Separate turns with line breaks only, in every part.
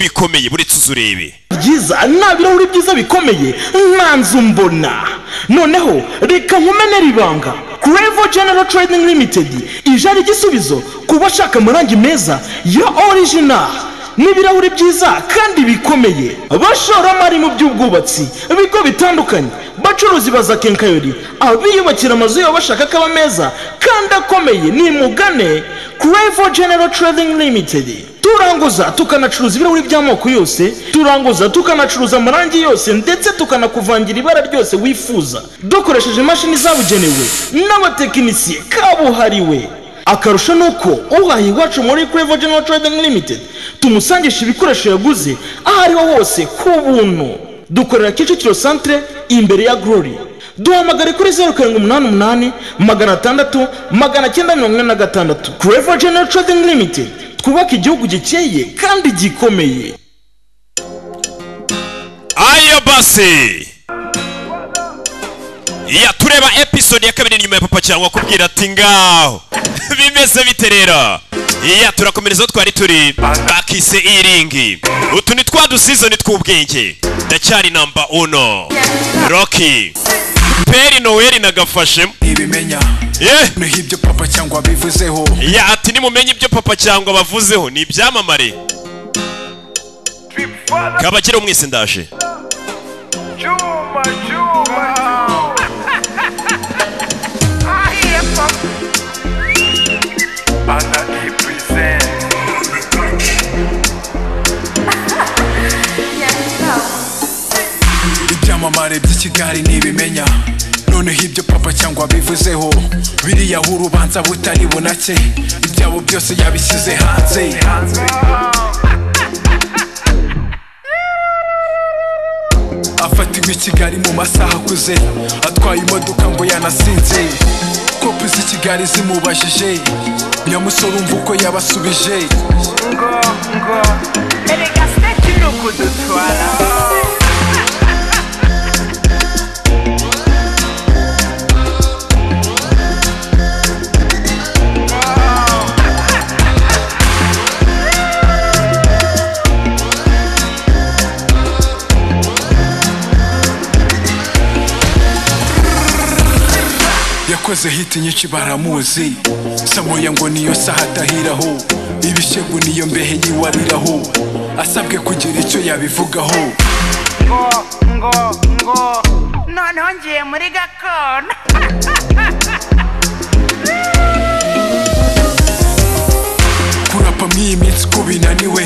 Bikomeye, buretse uzurebe.
Byiza, nta birahuri byiza bikomeye nta nzu mbona. Noneho reka nkumenere ibanga: Crevo General Trading Limited ije ari igisubizo ku bashaka amarangi meza ya original n'ibirahuri byiza kandi bikomeye. Abashoramari mu by'ubwubatsi, ibigo bitandukanye, bacuruzi baza quincaillerie, abiyubakira amazu yabo bashaka ko aba meza kandi akomeye, nimugane Crevo General Trading Limited. Turanguza tukanacuruza ibirahuri by'amoko yose, turanguza tukanacuruza amarangi yose, ndetse tukanakuvangira ibara ryose wifuza dukoresheje imashini zabugenewe n'abatekinisiye kabuhariwe. Akarusho ni uko uhaha iwacu muri Crevo General Trading Limited tumusangisha ibikoresho yaguze aho ariho hose ku buntu. Dukorera Kicukiro Centre, imbere ya Glory. Duhamagare kuri 0788 600 946. Crevo General Trading Limited, twubaka igihugu gikeye kandi gikomeye.
Ayo basi ya tureba episode ya kabiri nyuma ya Papa Cyangwa kubwira ati ngaho bimeze bite rero. Iya turakomereza aho twari turi, bakise iringi. Utu ni twa duseason tw'ubwenge. Ndacyari number uno, Rocky Peri Noel nagafashemo.
Ibimenya niho ibyo Papa Cyangwa bivuzeho.
Ya ati nimumenye ibyo Papa Cyangwa bavuzeho, ni ibyamamare kabakire mwese, ndaje.
Chuma, chuma. Bana present.
Ibyamamare by'i Kigali ntibimenya noneho ibyo Papa Cyangwa bivuzeho. Biriya urubanza butari bunake, ibyabo byose yabishyize hanze. Afatiwe i Kigali mu masaha akuze, atwaye imodoka ngo yanasinze. Cops z'i Kigali zimubajije, nyamusore umva uko yabasubije.
Ngo, ngo. Erega state ni ukudutwara.
Yakoze hit nyinshi, baramuzi. Samoya ngo niyo saha atahiraho, ibishegu niyo mbehe yiwariraho. Asabwe kugira icyo yabivugaho.
Ngo, ngo, ngo. Noneho ngiye muri gakondo.
Kurapa mw'iyi minsi ko binaniwe,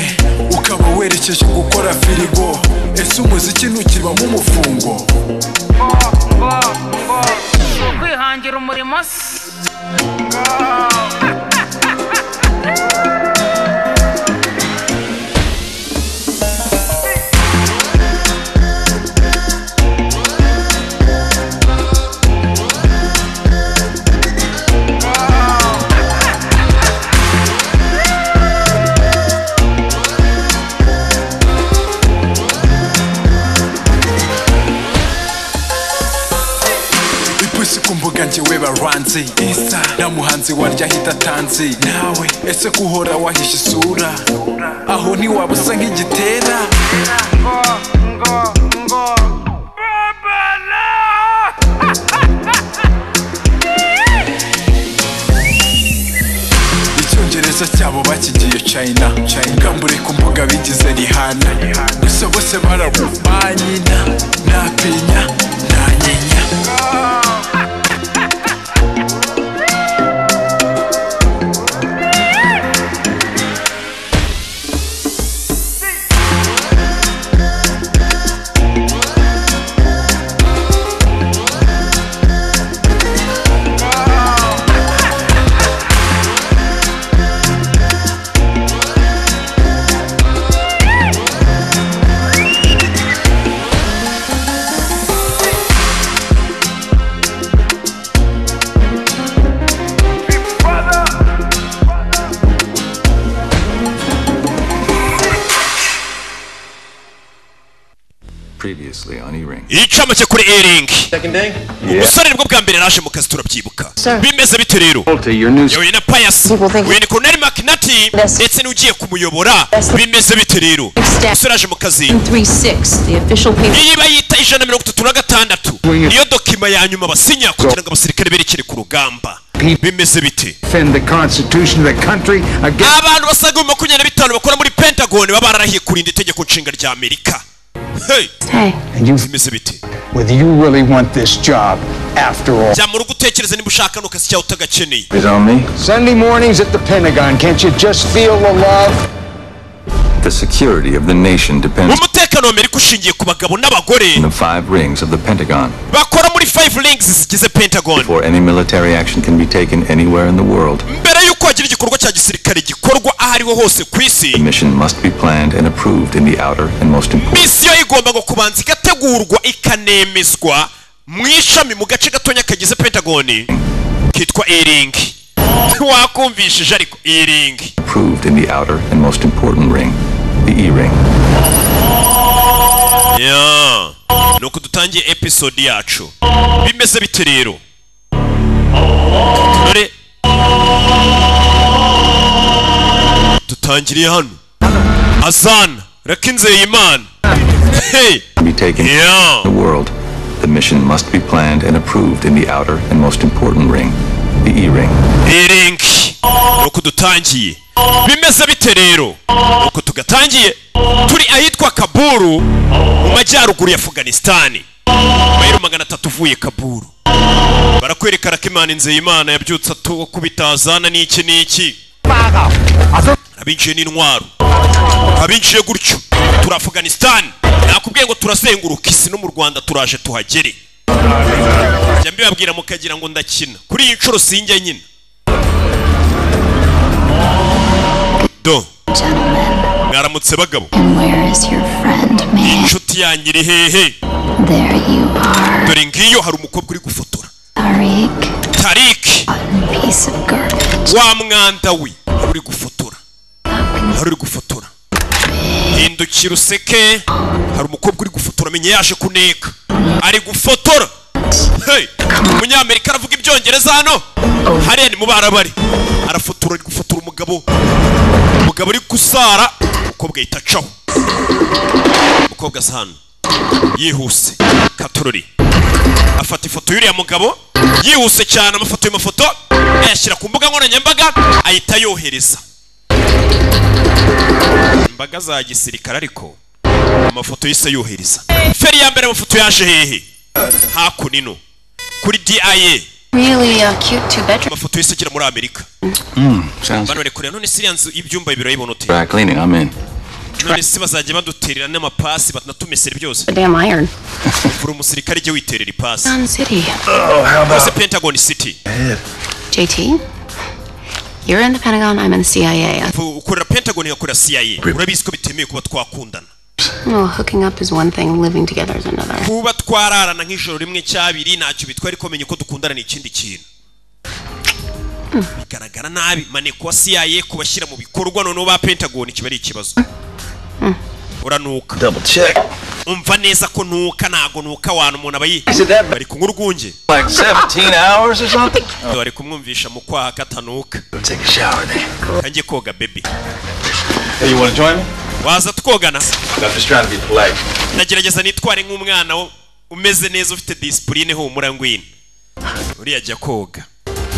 ukaba werekeje gukora firigo, ese umuziki ntukibamo umufungo?
Ngo, ngo, ngo. Si ukwihangira umurimo se? Ngo.
Ipusi ku mbuga njyewe baranzi isa, nta muhanzi warya ahita atanzi nawe. Ese kuhora wahishe isura, aho ntiwaba usa nk'igitera?
Ngo, ngo, ngo. Babala!
Icyongereza cyabo bakigiye China, China. Ku mbuga bigize Rihana, gusa bose barabanyina, nta pinya nta nyinya.
Previously on E-Ring.
Icamake kuri E-Ring.
Second day?
Umusore nibwo bwa mbere naje mu kazi, turabyibuka. Bimeze bite rero?
Your new
Yowe na Pius, uyu ni Colonel McNulty ndetse n'ugiye kumuyobora. Bimeze bite rero? Umusore aje mu kazi.
36, the official paper.
Iyi bayita 136, niyo document ya nyuma basinya kugira ngo abasirikare berekere ku rugamba. Bimeze bite?
Defend the constitution of the country against
Abantu basaga 25 bakora muri Pentagon baba bararahiye kurinda itegeko nshinga rya Amerika. Hey!
Hey.
And you
Bimeze bite?
whether you really want this job after all.
Jya mu rugo utekereze niba ushaka no kazi cyangwa utagakeneye.
Is on me.
Sunday mornings at the Pentagon, can't you just feel the love?
The security of the nation depends
Umutekano wa Amerika ushingiye ku bagabo n'abagore
on the five rings of the Pentagon.
bakora muri five rings zigize Pentagon.
Before any military action can be taken anywhere in the world,
Mbere y'uko hagira igikorwa cya gisirikare gikorwa aho ariho hose ku isi,
the mission must be planned and approved in the outer and most important
misiyo igomba ngo kubanza igategurwa ikanemezwa mu ishami, mu gace gatonya kagize Pentagon kitwa E-Ring. Wakumvishije ariko E-Ring.
approved in the outer and most important ring, the E-ring.
Yeah. Nuko dutangiye episode yacu. Bimeze bite rero? Dore dutangiriye hano. Azan Rakinzeyimana. Hey!
Be taken in the world. The mission must be planned and approved in the outer and most important ring, the E-ring.
E-Ring. Nuko dutangiye. Bimeze bite rero? Nuko tugatangiye turi ahitwa Kaburu mu majyaruguru ya Afghanistan, mayiro 300 uvuye Kaburu. Barakwereka Rakimana Nzeyimana yabyutse akubita azana n'iki n'iki, abinjiye n'intwaro, abinjiye gutyo. Turi Afghanistan, nakubwiye ngo turazenguruka isi, no mu Rwanda turaje tuhagere. Njya mbibabwira mukagira ngo ndakina, kuri iyi nshuro sinjya nyina do. Mwaramutse bagabo.
And where is your friend, man?
Inshuti yanjye iri hehe?
There you are.
Dore ngiyo, hari umukobwa uri gufotora.
Tariq.
Tariki.
Piece of garbage.
Wa mwanda we, hari uri gufotora, hari uri gufotora. Hindukira useke, hari umukobwa uri gufotora, menye yaje kuneka, ari gufotora. Hey! Umunyamerika aravuga ibyongereza hano, hariya ni mu barabari, arafotora, ari gufotora umugabo, umugabo uri gusara. Umukobwa ahita acaho, umukobwa asa hano yihuse katorori, afata ifoto y'uriya mugabo yihuse cyane. Amafoto, y'amafoto ayashyira ku mbuga nkoranyambaga, ahita yohereza imbaga za gisirikare. Ariko amafoto yise yohereza feri ya mbere, amafoto yaje hehe? Hakuno kuri DIA.
Really a cute two bedroom.
Amafoto yise agera muri Amerika.
Sounds
Bano bari kureba none se iriya nzu y'ibyumba bibiri urayibona ute?
Dry cleaning, I'm in.
None se bazajya baduterera n'amapasi, banatumesera byose?
The damn iron.
Uri umusirikare, ijye witerera ipasi.
Sun City.
Rwose Pentagon City.
JT, you're in the Pentagon, I'm in the CIA.
Ukorera Pentagon, igakorera CIA, urabizi ko bitemewe kuba twakundana.
Well, hooking up is one thing, living together is another.
Kuba twararana nk'ijoro rimwe cyabiri ntacyo bitwaye, ariko menya uko dukundana ni ikindi kintu, bigaragara nabi. Maneko wa CIA kubashyira mu bikorwa noneho ba Pentagon kiba ari ikibazo. Uranuka.
Double check.
Umva neza ko nuka, ntago nuka wantu umuntu aba yi bari kunywa urwunge.
Like 17 hours or something?
Bari kumwumvisha mu kwaha katanuka.
Go take a shower then.
Kanjye koga, baby.
Hey, you want to join me?
Waza twogana?
I'm just trying to be polite.
Ndagerageza nitware nk'umwana umeze neza, ufite discipline. Humura, ngwino. Uriya ajya koga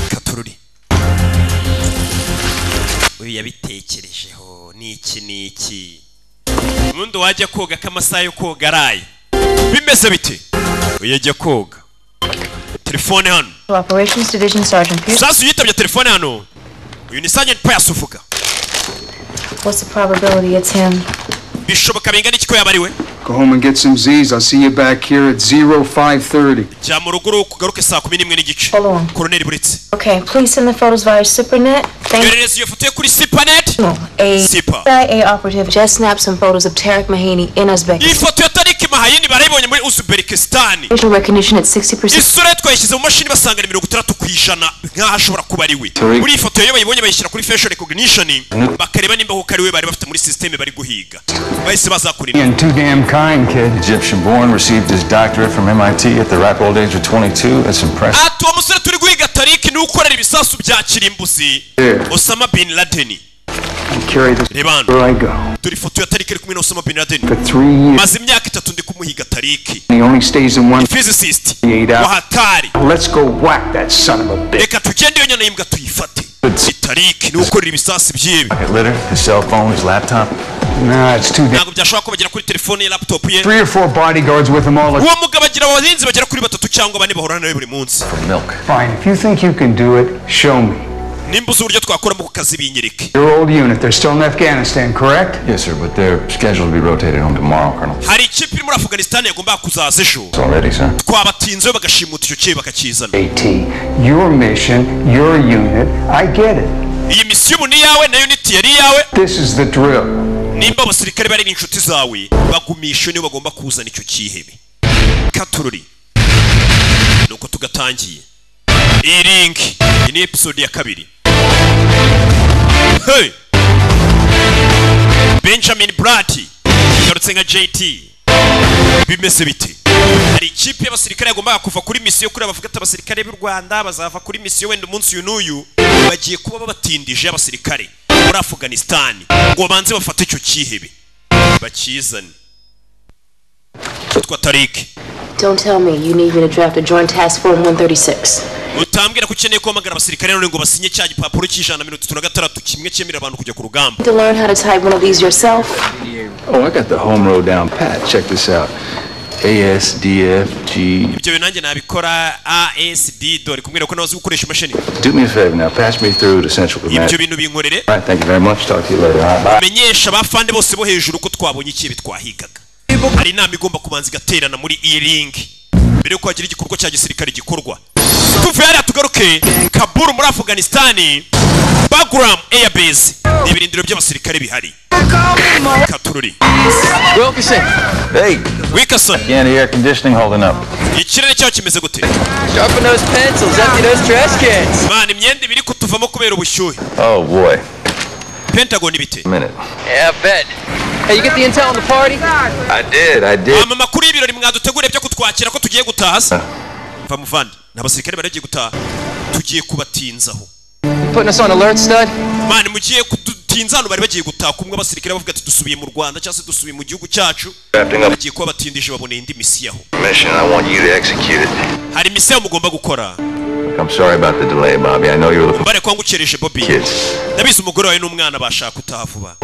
katururi, uyu yabitekerejeho niki niki. Ubundi wajya koga ko amasaha yo koga araye? Bimeze bite? Uyu ajya koga, telefone hano.
Operations Division Sergeant Pierce.
Sasa yitabye telefone hano, uyu ni Sergeant Pius uvuga.
What's the probability it's him?
Bishoboka bingana iki ko yaba ari we?
Go home and get some Z's. I'll see you back here at 0530.
Jya mu rugo kugaruke saa 11:30. Koroneri, buretse.
Okay, please send the photos via SuperNet. Thank
Yoherereza iyo foto ye kuri Sipanet.
A
Sipa.
CIA operative just snapped some photos of Tarek Mahaney in
Iyi
Uzbekistan.
foto ya Tariki Mahayini barayibonye muri Uzbekistan.
Facial recognition at 60%.
Isura ye twayishyize mu mashini, basanga ni 60% nk'aho ashobora kuba ari we.
Tariq.
Muri iyi foto iyo bayibonye bayishyira kuri facial recognition, bakareba nimba koko ari we bari bafite muri system bari guhiga, bahise bazakurira.
And too damn kind, kid.
Egyptian born, received his doctorate from MIT at the ripe old age of 22. That's impressive.
Ati uwo musore turi guhiga Tariki niwe ukorera ibisasu bya kirimbuzi
Yeah.
Osama bin Laden.
I carry this
Reba hano.
where I go.
Dore ifoto ya Tariki ari kumwe na Osama bin Laden.
For 3 years,
Maze imyaka 3 ndi kumuhiga Tariki.
he only stays in one
Physicist
8 hours.
wahatari.
Let's go whack that son of a bitch.
Reka tugende iyo nyana y'imbwa tuyifate. Ni Tariki niwe ukorera ibisasu by'ibi.
Pocket litter, his cell phone, his laptop.
Nah, it's too damn.
Ntabwo byashoboka ko bagera kuri telefone ye, laptop ye.
Three or four bodyguards with him all the
Uwo mugabo agira abarinzi bagera kuri batatu cyangwa bane bahorana nawe buri munsi.
For milk.
Fine. If you think you can do it, show me.
Nimba uzi uburyo twakoramo ku kazi, binyereke.
Your old unit, they're still in Afghanistan, correct?
Yes, sir, but they're scheduled to be rotated home tomorrow, Colonel.
Hari ikipe iri muri Afghanistan yagombaga kuzaza ejo.
It's already, sir.
Twabatinzeyo bagashimuta icyo kibe bakakizana.
AT, your mission, your unit, I get it.
Iyi misiyo ubu ni iyawe na unit yari iyawe.
This is the drill.
Nimba abasirikare bari n'inshuti zawe, bagumisha nibo bagomba kuzana icyo cyihebe katururi. Nuko tugatangiye iyi ringi, iyi ni episode ya kabiri. Hey! Benjamin Bratt garutse nka JT. Bimeze bite? Hari ikipe y'abasirikare yagombaga kuva kuri misiyo, kuri bavuga ati abasirikare b'u Rwanda bazava kuri misiyo wenda umunsi uyu n'uyu, bagiye kuba babatindije abasirikare muri Afghanistan ngo babanze bafate icyo cyihebe bakizane cyitwa Tariki.
Don't tell me you need me to draft a Joint Task Form 136.
Utambwira ko ukeneye guhamagara abasirikare none ngo basinye cya gipapuro cya 136, kimwe cyemerera abantu kujya ku rugamba.
To learn how to type one of these yourself?
Oh, I got the home row down pat. Check this out. A S D F G.
Ibyo bintu nanjye nabikora, A S D, dore kumwereka ko nawe uzi gukoresha imashini.
Do me a favor now. Pass me through to Central Command.
Ibyo bintu binkorere.
All right, thank you very much. Talk to you later. All right, bye.
Menyesha abafande bose bo hejuru ko twabonye ikibi twahigaga. Hari inama igomba kubanza igaterana muri iyi ringi mbere yuko hagira igikorwa cya gisirikare gikorwa. Tuvuye hariya tugaruke Kabul muri Afghanistan, Bagram Air Base, ni ibirindiro by'abasirikare bihari. Katururi.
Wilkerson.
Hey.
Wilkerson.
Yeah, the air conditioning holding up.
Ikirere cyaho kimeze gute?
Sharpen those pencils, empty those trash cans.
Mana, imyenda ibiri kutuvamo kubera ubushyuhe.
Oh boy.
Pentagon ibite?
Minute.
Yeah, I bet. Hey, you get the intel on the party?
I did, I did.
Ama makuru y'ibirori mwaduteguriye byo kutwakira ko tugiye gutaha se? Mva muvandi, ni abasirikare bari bagiye gutaha, tugiye kubatinzaho.
You putting us on alert, stud?
Mani, mugiye kudutinza hano, bari bagiye gutaha kumwe abasirikare bavuga ati dusubiye mu Rwanda cyangwa se dusubiye mu gihugu cyacu.
Wrapping up.
Bagiye kuba batindije, baboneye indi misiyo aho.
Mission, I want you to execute it.
Hari misiyo mugomba gukora.
Look, I'm sorry about the delay, Bobby. I know you're looking
Bare kwangukereje, Bobby.
kids.
Ndabizi umugore wawe n'umwana bashaka utaha vuba.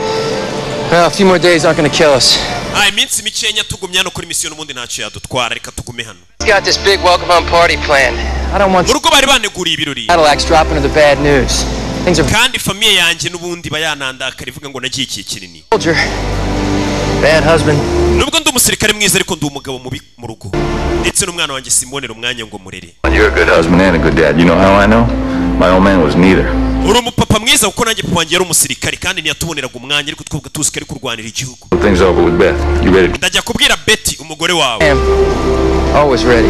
Well, a few more days aren't gonna kill us.
Ah, iminsi mikenya tugumye hano kuri misiyo n'ubundi ntacyo yadutwara, reka tugume hano.
He's got this big welcome home party planned. I don't want
Mu rugo bari baneguriye ibirori.
Cadillacs dropping her the bad news. Things are
Kandi famille yanjye n'ubundi bayanandakara ivuga ngo nagiye igihe kinini.
soldier. Bad husband.
Nubwo ndi umusirikare mwiza, ariko ndi umugabo mubi mu rugo, ndetse n'umwana wanjye simbonera umwanya ngo murere.
You're a good husband and a good dad. You know how I know? My old man was neither.
Uri umupapa mwiza kuko nanjye papa wanjye yari umusirikare kandi ntiyatuboneraga umwanya, ariko twebwe tuzi ko ari kurwanira igihugu.
Things over with Beth. You ready?
Ndajya kubwira Betty umugore wawe.
Always ready.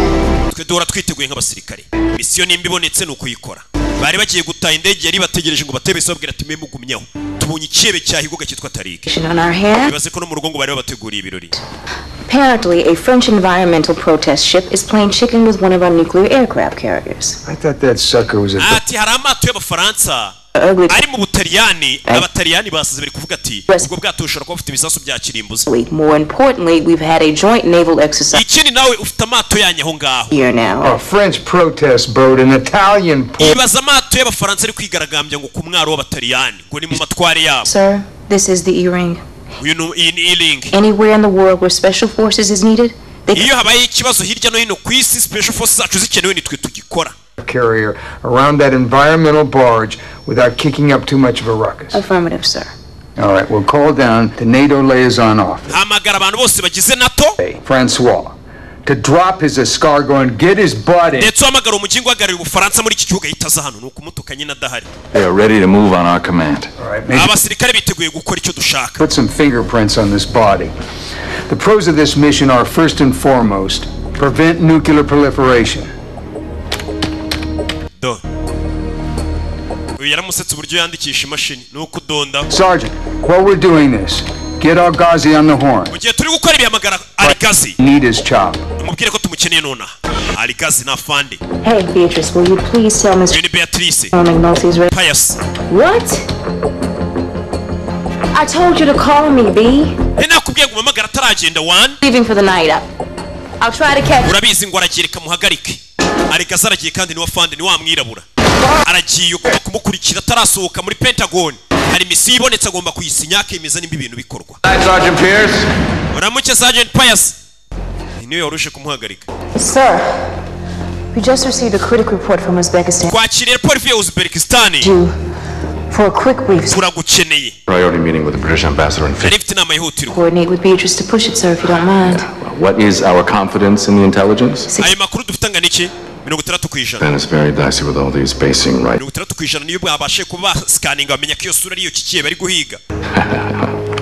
Twe duhora twiteguye nk'abasirikare, misiyo nimba ibonetse ni ukuyikora. Bari bagiye gutaha, indege yari bategereje ngo batebese, babwira ati mwe mugumyeho, tubonye icyebe cyahigwaga cyitwa Tariki.
On our hands.
Ibaze ko no mu rugo ngo bari babateguriye ibirori.
Apparently, a French environmental protest ship is playing chicken with one of our nuclear aircraft carriers.
I thought that sucker was a.
Ati hari amato y'Abafaransa
Ugly.
ari mu Butaliyani, Abataliyani basize bari kuvuga ati ubwo bwato bushobora kuba bufite ibisasu bya kirimbuzi.
More importantly, we've had a joint naval exercise
Ikindi nawe ufite amato yanyu aho ngaho.
here now.
A French protest boat, an Italian port.
Ibaza amato y'Abafaransa ari kwigaragambya ngo ku mwaro w'Abataliyani, ngo ni mu matware yabo.
Sir, this is the E-ring.
Uyu ni iyi ni E-ring.
Anywhere in the world where special forces is needed, they
Iyo habaye ikibazo hirya no hino ku isi, special forces zacu zikenewe, nitwe tugikora.
Carrier around that environmental barge without kicking up too much of a ruckus.
Affirmative, sir.
All right, we'll call down the NATO liaison office,
Hamagara abantu bose bagize NATO.
Francois, to drop his escargot and get his butt in.
Ndetse uhamagara umugingo uhagarariye Ubufaransa muri iki gihugu ahita aza hano, ni ukumutuka nyine adahari.
They are ready to move on our command.
All right, maybe
Abasirikare biteguye gukora icyo dushaka.
put some fingerprints on this body. The pros of this mission are, first and foremost, prevent nuclear proliferation.
Do uyu yaramusetse uburyo yandikisha imashini ni uko udonda.
Sergeant, while we're doing this, get Algazi on the horn.
Mu gihe turi gukora ibihamagara Aligazi.
Need his chop.
Umubwire ko tumukeneye nonaha. Aligazi ni afande.
Hey, Beatrice, will you please tell Mr.
Uyu ni Beatrice.
McNulty's ready?
Pius.
What? I told you to call me, B.
Nakubwiye ngo umpamagare ataragenda wani.
Leaving for the night. I'll try to catch.
Urabizi ngo aragiye, reka muhagarike. Aligazi aragiye kandi ni afande, ni wa mwirabura. Aragiye, ugomba kumukurikira atarasohoka muri Pentagon. Hari misiyo ibonetse, agomba kuyisinya akemeza nimba ibintu bikorwa.
Sergeant Pierce.
Uramuke, Sergeant Pius. Niwe warushe kumuhagarika.
Sir, we just received a critical report from Uzbekistan.
Twakiriye raporo ivuye Uzbekistan.
You for a quick brief.
Turagukeneye.
Priority meeting with the British ambassador in
Nari mfite inama yihutirwa.
Coordinate with Beatrice to push it, sir, if you don't mind.
What is our confidence in the intelligence?
Ayo makuru dufite angana iki? 60%.
Then it's very dicey with all these basing right.
60% niyo bwabashe kuba scanning bamenya ko iyo sura ariyo kikiye bari guhiga.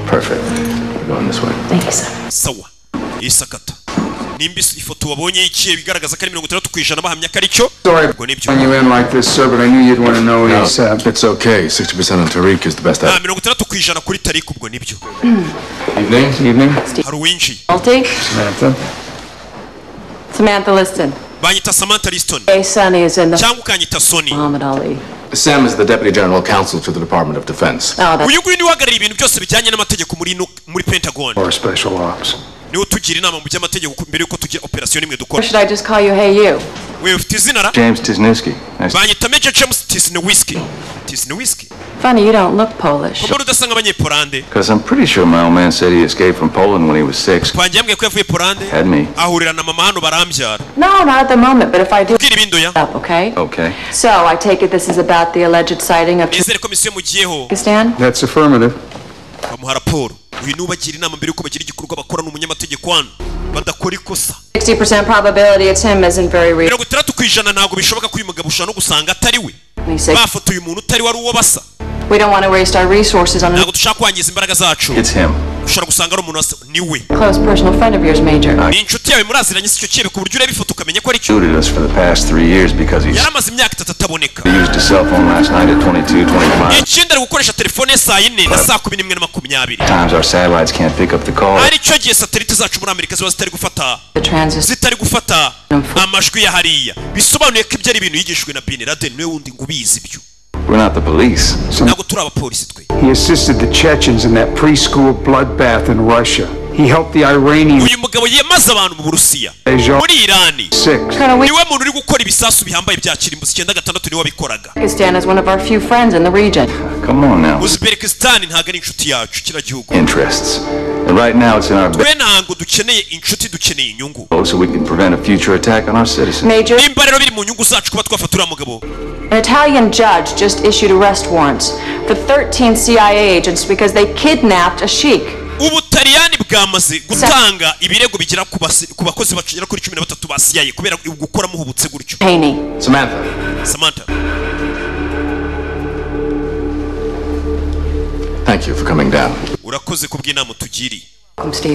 Perfect. We're going this way.
Thank you, sir.
Sawa, isakata nimba ifoto wabonye y'ikiye bigaragaza ko ari 60% bahamya ko ari cyo.
Sorry
Ubwo nibyo.
on you in like this, sir, but I knew you'd want to know
No,
ASAP.
it's okay. 60% on Tariq is the best.
Ah, 60% kuri Tariq, ubwo nibyo.
Evening.
Evening.
Hari uwinjiye.
Multi?
Samantha.
Samantha Liston.
Banyita Samantha Liston.
Hey, Sonny is in the.
Cyangwa ukanyita Sony.
Muhammad Ali.
Sam is the Deputy General Counsel to the Department of Defense.
Oh, that's
Uyu nguyu niwe uhagarariye ibintu byose bijyanye n'amategeko muri Pentagon.
Or special ops.
Niwe utugira inama mu by'amategeko mbere yuko tugira operasiyo n'imwe
Or
dukora.
should I just call you Hey You?
Wewe ufite izina ra?
James Tisniewski. Nice.
Banyita Major James Tisnewiski. Tisnewiski.
Funny, you don't look Polish.
Mbona udasa nk'abanyepolande?
Because I'm pretty sure my old man said he escaped from Poland when he was 6.
Twangiye yambwiye ko yavuye Polande
Had me.
ahurira na mama hano barambyara.
No, not at the moment, but if I do.
Bwira ibindi oya.
Up, okay?
Okay.
So I take it this is about the alleged sighting of
Nizere ko misiyo mugiyeho.
Pakistan?
That's affirmative.
Bamuha raporo. Uyu niwe ubagira inama mbere yuko bagira igikorwa bakora, ni umunyamategeko hano badakora ikosa.
60% probability it's him isn't very real.
60% ntabwo bishoboka ko uyu mugabo ushobora no gusanga atari we. Bafotoye umuntu utari wari uwo basa.
We don't want to waste our resources on a
Ntabwo dushaka kwangiza imbaraga zacu.
It's him.
Ushobora gusanga ari umuntu wasa ni we.
close personal friend of yours, Major.
Ni inshuti yawe muraziranye, si icyo kibe ku buryo ureba ifoto ukamenya ko ari cyo.
Eluded us for the past 3 years because he's
Yari amaze imyaka 3 ataboneka.
he used his cell phone last night at 22:25.
Ikindi, ari gukoresha telefone ye saa 4 na saa 11:20.
Times our satellites can't pick up the call.
Ari cyo gihe satelite zacu muri Amerika ziba zitari gufata
The transit.
zitari gufata amajwi ya hariya. Bisobanuye ko ibyo ari ibintu yigishijwe na Bin Laden, niwe wundi ngo ubizi ibyo.
We're not the police.
Ntabwo turi abapolisi twe.
He assisted the Chechens in that preschool bloodbath in Russia. He helped the Iranians.
Uyu mugabo yamaze abantu mu Burusiya, muri Irani.
Six.
Niwe muntu uri gukora ibisasu bihambaye bya kirimbuzi 96, niwe wabikoraga.
Pakistan is one of our few friends in the region.
Come on now.
Uzbekistan ntabwo ari inshuti yacu, kiriya gihugu.
Interests. And right now it's in our
Twe ntabwo dukeneye inshuti, dukeneye inyungu.
so we can prevent a future attack on our citizens.
Major,
Nimba rero biri mu nyungu zacu kuba twafata uriya mugabo.
an Italian judge just issued arrest warrants for 13 CIA agents because they kidnapped a sheik.
Ubutaliyani bwamaze gutanga ibirego bigera ku bakozi bagera kuri 13 ba CIA kubera gukora muhubutse gutyo.
Haney.
Samantha.
Samantha.
Thank you for coming down.
Urakoze kubw'inama utugiriye.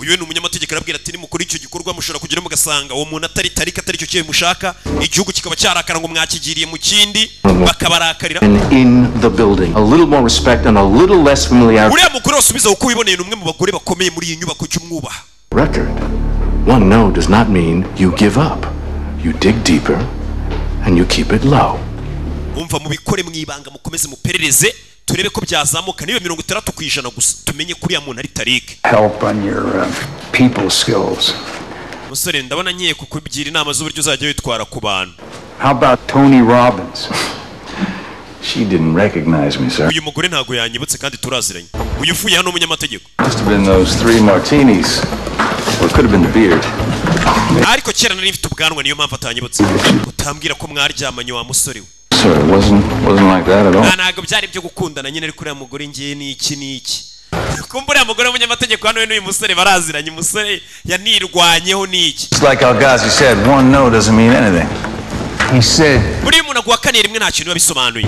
Uyu ni umunyamategeko, arabwira ati nimukora icyo gikorwa mushobora kugera mugasanga uwo muntu atari Tariki, atari icyo kintu mushaka, igihugu kikaba cyarakara ngo mwakigiriye mu kindi, bakabarakarira.
And in the building. A little more respect and a little less familiarity.
Uriya mugore wasubiza uko wiboneye ni umwe mu bagore bakomeye muri iyi nyubako, jya umwubaha.
Record. One no does not mean you give up. You dig deeper and you keep it low.
Umva, mubikore mu ibanga, mukomeze muperereze turebe ko byazamuka niba 60% gusa, tumenye ko uriya muntu ari Tariki.
Help on your people skills.
Musore, ndabona ngiye kukugira inama z'uburyo uzajya witwara ku bantu.
How about Tony Robbins?
She didn't recognize me, sir.
Uyu mugore ntabwo yanyibutse kandi turaziranye. Uyu uvuye hano umunyamategeko.
Must have been those three martinis. Or it could have been the beard.
Ariko kera nari mfite ubwanwa, niyo mpamvu atanyibutse. Utambwira ko mwaryamanye wa musore we?
Sir, it wasn't like that at all.
Nta, ntabwo byari ibyo gukundana nyine, ariko uriya mugore ngiye ni iki n'iki. Kumva uriya mugore w'umunyamategeko hano we n'uyu musore baraziranye, umusore yanirwanyeho n'iki.
It's like Algazi said, one no doesn't mean anything.
He said,
Buriya umuntu aguhakaniye rimwe, nta kintu biba bisobanuye.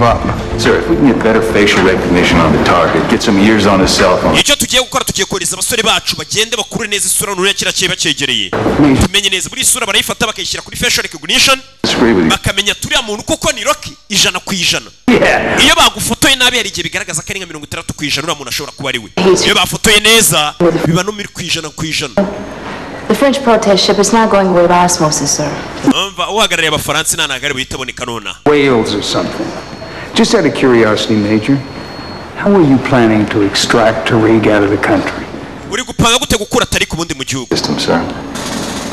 Sir, if we can get better facial recognition on the target, get some years on his cell phone.
Icyo tugiye gukora, tugiye kohereza abasore bacu bagende bakure neza isura nuriya kiriya kiba cyegereye, tumenye neza. Buriya isura barayifata bakayishyira kuri facial recognition,
Disagree with you.
bakamenya turiya muntu kuko ni Rocky 100%. Iyo bagufotoye nabi, hari igihe bigaragaza ko ari nka 60% uriya muntu ashobora kuba ari we. Iyo bafotoye neza, biba no muri ku ijana ku ijana.
The French protest ship is not going away by osmosis, sir.
Umva, uhagarariye Abafaransa nta ntabwo ari buhite aboneka nonaha.
Wales or something. Just out of curiosity, Major, how are you planning to extract Tariq out of the country?
Uri gupanga gute gukura Tariq ubundi mu gihugu?
System, sir.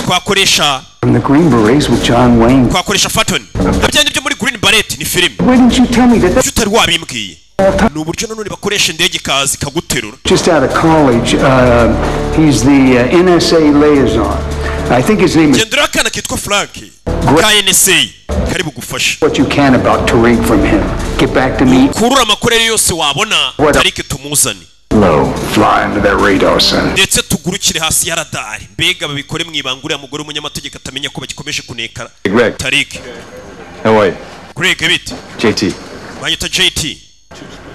Twakoresha
From the Green Berets with John Wayne.
Twakoresha Fatoni na byandi byo muri Green Beret, ni filime.
Why didn't you tell me that?
Kuki utari wabimbwiye? Ni uburyo nanone bakoresha indege ikaza ikaguterura.
Just out of college, he's the NSA liaison. I think his name is
Genda urebe akana kitwa Frank ka NSA kari bugufashe.
What you can about Tariq from him. Get back to me.
Kurura amakuru yose wabona, Tariq tumuzane.
Low. Fly under their radar, son.
Ndetse tugurukire hasi ya radari, mbega babikore mu ibanga, uriya mugore w'umunyamategeko atamenya ko bagikomeje kuneka
Greg.
Tariq.
How are you?
Greg, bite?
JT.
Banyita JT,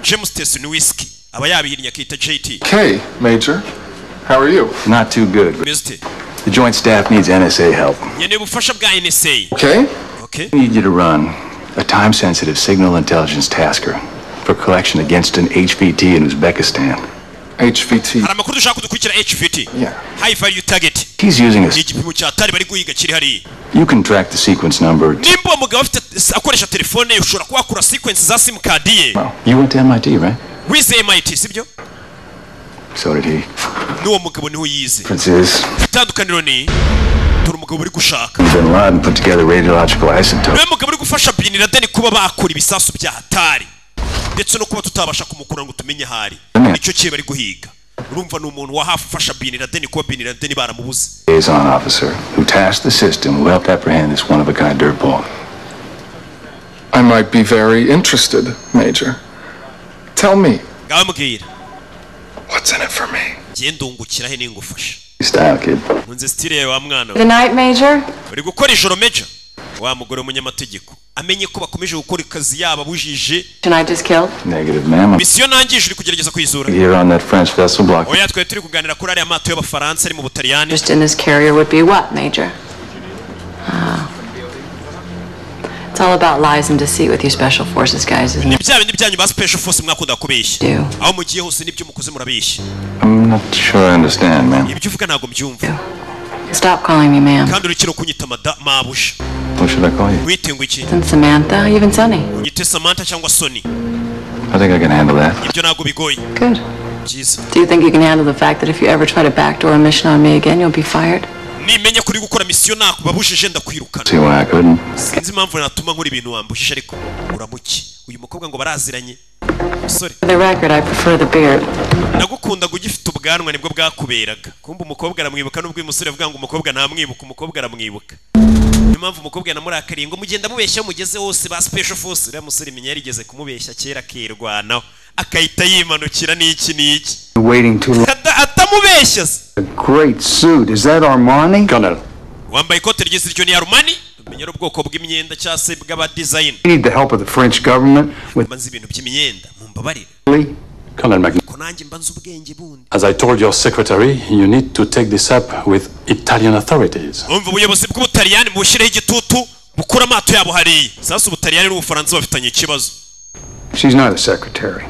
James Tesson Whisky, aba yabihinnye akita JT.
Okay, Major. How are you?
Not too good.
Meze ute?
The joint staff needs NSA help.
Nkeneye ubufasha bwa NSA.
Okay.
Okay.
We need you to run a time-sensitive signal intelligence tasker for collection against an HVT in Uzbekistan.
HVT.
Hari amakuru dushaka kudukurikira, HVT, high value target.
He's using a.
Ni igipimo cya tari bari guhiga kiri hariya.
You can track the sequence number.
Nimba uwo mugabo afite akoresha telefone ye, ushobora kuba wakura sequence za simukadi ye.
You went to MIT, right?
Wize MIT, sibyo?
So did he.
N'uwo mugabo niho yize.
Difference is,
Itandukaniro ni dore umugabo uri gushaka.
Bin Laden put together radiological isotopes.
Niwe mugabo uri gufasha Bin Laden kuba bakora ibisasu bya hatari, ndetse no kuba tutabasha kumukura ngo tumenye ahari. Nicyo kiye bari guhiga. Urumva ni umuntu wa hafi ufasha Bin Laden, kuba Bin Laden baramubuze.
Liaison officer who tasked the system who helped apprehend this one-of-a-kind dirtball.
I might be very interested, Major. Tell me,
Ngawe mbwira,
what's in it for me?
Ngiye ndungukira he ningufasha?
Style, kid.
Nkunze style yawe, wa mwana we.
The night, Major?
Uri gukora ijoro, Major? Wa mugore w'umunyamategeko amenye ko bakomeje gukora akazi yabo abujije.
And I just killed?
Negative, ma'am. I'm
Misiyo nangije uri kugerageza kuyizura.
here on that French vessel block.
Oya, twari turi kuganira kuri ariya mato y'Abafaransa ari mu Butaliyani.
Just in this carrier would be what, Major? Ah. It's all about lies and deceit with you special forces guys, isn't
Ni
it?
bya bindi byanyu ba special force mwakunda kubeshya. Aho mugiye hose nibyo mukoze, murabeshya.
I'm not sure I understand, ma'am.
Ibyo uvuga ntabwo mbyumva.
Stop calling me ma'am.
Kandi urikira kunyita mada mabuja.
What should I call you?
Wite ngo iki?
And Samantha, even Sunny.
Unyite Samantha cyangwa Sony.
I think I can handle that.
Ibyo ntabwo bigoye.
Good.
Byiza.
Do you think you can handle the fact that if you ever try to backdoor a mission on me again, you'll be fired?
Nimenya kuri gukora misiyo nakubabujije, ndakwirukana.
See why I couldn't?
Sinzi impamvu natuma nkora ibintu wambujije, ariko uramuki uyu mukobwa ngo baraziranye musore.
For the record, I prefer the beard.
Nagukundaga ugifite ubwanwa, nibwo bwakuberaga. Kumva umukobwa aramwibuka, nubwo uyu musore avuga ngo umukobwa ntamwibuka, umukobwa aramwibuka. Niyo mpamvu umukobwa yanamurakariye ngo mugenda mubeshya mugeze hose ba special force. Uriya musore imenya yarigeze kumubeshya kera, akirwanaho akahita yimanukira n'iki n'iki.
Waiting too long.
Atamubeshya se.
A great suit. Is that Armani?
Colonel.
Wambaye ikote ryiza, iryo ni Armani? Umenya ari ubwoko bw'imyenda cyangwa se bw'abadizayini.
We need the help of the French government with
Mba nzi ibintu by'imyenda, mumbabarire.
Colonel McNamara,
Ko nanjye mba nzi ubwenge bundi.
as I told your secretary, you need to take this up with Italian authorities.
Umva, ubuyobozi bw'Ubutaliyani bushyireho igitutu bukura amato yabo hariya. Sasa Ubutaliyani n'Ubufaransa bafitanye ikibazo.
She's not a secretary.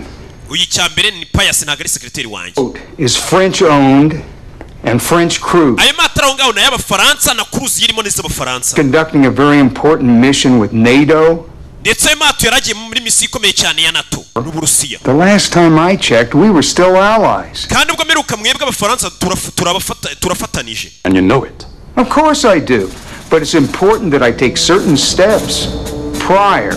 Uyu icya mbere ni Payasi, ntabwo ari sekreteri wanjye.
Is French owned and French crewed.
Ayo mato ari aho ngaho ni ay'Abafaransa, na cruise irimo n'iz'Abafaransa.
Conducting a very important mission with NATO.
Ndetse ayo mato yaragiye muri misiyo ikomeye cyane ya NATO n'Uburusiya.
The last time I checked, we were still allies.
Kandi ubwo mperuka mwebwe Abafaransa turafatanije.
And you know it.
Of course I do. But it's important that I take certain steps prior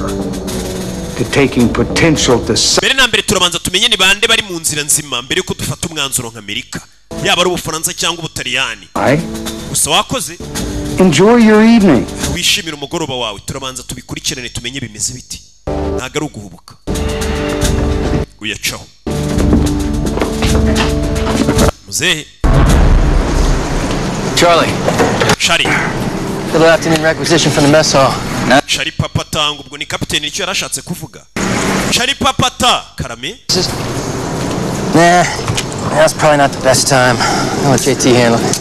to taking potential decisive.
Mbere na mbere turabanza tumenye ni bande bari mu nzira nzima mbere yuko dufata umwanzuro nka Amerika, yaba ari Ubufaransa cyangwa Ubutaliyani. Gusa wakoze.
Enjoy your evening.
Wishimire umugoroba wawe. Turabanza tubikurikirane tumenye bimeze biti, ntabwo ari uguhubuka. Uyacaho muzehe.
Charlie.
Charlie.
Little afternoon requisition from the mess hall.
Cari papa tanga, ubwo ni kapiteni nicyo yarashatse kuvuga. Cari papa ta karame.
Nah, that's probably not the best time. I'll let JT handle it.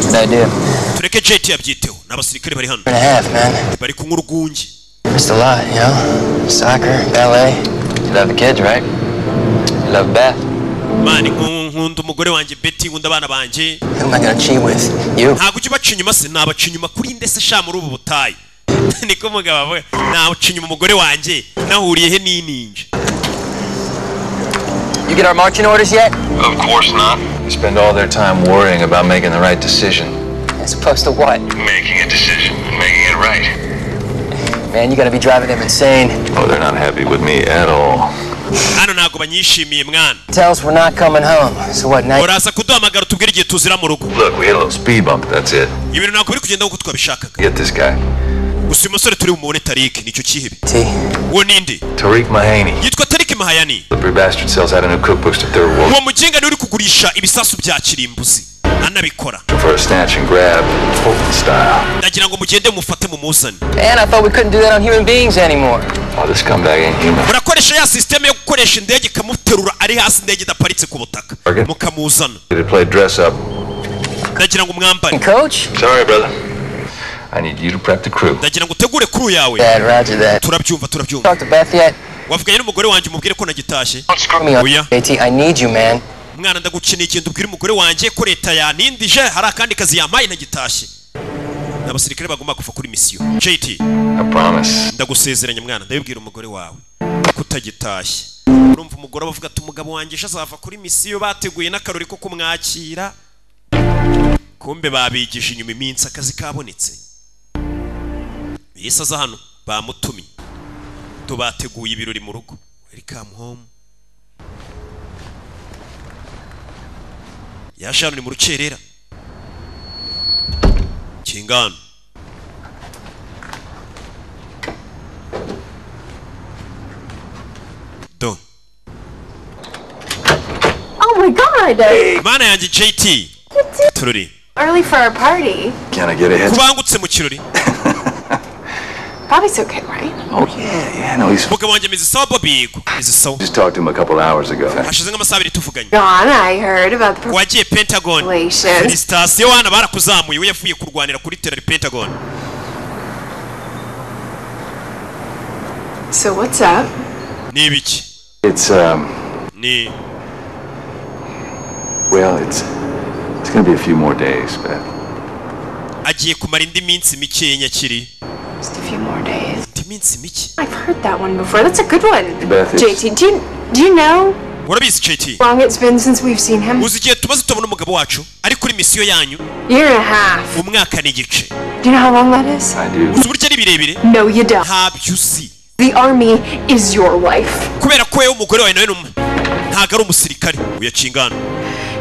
Good idea.
Tureke JT yabyiteho, n'abasirikare bari hano.
And a half, man.
Bari kunywa urwunge.
Missed a lot, you know? Soccer, ballet. You love the kids, right? You love Beth.
Mani nkunda umugore wanjye Betty, nkunda abana banjye.
Who am I gonna cheat with? You?
Ntabwo ujya ubaca inyuma se? Nabaca inyuma kuri nde se sha muri ubu butayu? Niko umugabo avuga, nabaca inyuma umugore wanjye nahuriye he n'ininja?
You get our marching orders yet?
Of course not. They spend all their time worrying about making the right decision.
As opposed to what?
Making a decision and making it right.
Man, you gotta be driving them insane.
Oh, they're not happy with me at all.
Hano ntabwo banyishimiye mwana.
Tell us we're not coming home. So what, now?
Uraza kuduhamagara utubwire igihe tuzira mu rugo.
Look, we hit a little speed bump, that's it.
Ibintu ntabwo biri kugenda nk'uko twabishakaga.
Get this guy.
Gusa uyu musore turi bumubone Tariki, nicyo kihebe. Uwo ninde?
Tariq Mahani.
Yitwa Tariki Mahayani.
Slippery bastard sells out a new cookbooks to third world
Uwo mugenga niwe uri kugurisha ibisasu bya kirimbuzi anabikora.
for a snatch and grab, Fulton style.
Ndagira ngo mugende mufate mumuzane.
Man, I thought we couldn't do that on human beings anymore.
Oh, this scumbag ain't human.
Murakoresha ya sisiteme yo gukoresha indege ikamuterura ari hasi, indege idaparitse ku butaka, mukamuzana.
Did play dress up.
Ndagira ngo mwambare.
Coach?
Sorry, brother. I need you to prep the crew.
Ndagira ngo utegure crew yawe.
Dad, roger that.
Turabyumva, turabyumva.
Talk to Beth yet?
Wavuganye n'umugore wanjye umubwire ko nagitashye?
Screw me up.
Oya.
JT, I need you, man.
Mwana, ndagukeneye, ikintu ubwire umugore wanjye ko leta yanindije, hari akandi kazi yampaye ntagitashye. Ni abasirikare bagomba kuva kuri misiyo. JT.
I promise.
Ndagusezeranya mwana, ndabibwira umugore wawe ko utagitashye. Urumva umugore aba avuga ati umugabo wanjye ejo azava kuri misiyo, bateguye n'akarori ko kumwakira, kumbe babigije inyuma iminsi akazi kabonetse. Yesu aza hano bamutumye, tubateguye ibirori mu rugo, welcome home. Yaje hano ni mu rukerera kingano. Do.
Oh my god!
Mana yanjye JT, tururi.
Early for our party.
Can I get a head?
Kubangutse mu kirori.
Bobby's okay, right?
Oh, yeah, no, he's.
Umugabo wanjye ameze sawa Bobby, yego ameze sawa.
Just talked to him a couple hours ago.
Hashize nk'amasaha 2 tuvuganye.
Gone, I heard about the
Wagiye Pentagon.
Relations.
Felicitasiyo wana, barakuzamuye, we yavuye kurwanira kuri terari Pentagon.
So what's up?
Ni ibiki?
It's
Ni
well, it's gonna be a few more days, Beth.
Agiye kumara indi minsi mike nyakiri.
Just a few more days.
Indi minsi mike.
I've heard that one before. That's a good one.
Beth, it's-
JT, do you know
Urabizi JT,
how long it's been since we've seen him?
Uzi igihe tumaze tubona umugabo wacu ari kuri misiyo yanyu?
Year and a half.
Umwaka n'igice.
Do you know how long that is?
I do.
Uzi uburyo ari birebire?
No, you don't.
Ntabyo uzi.
The army is your wife.
Kubera ko wewe umugore wawe nawe ni ntabwo ari umusirikare uyakingana.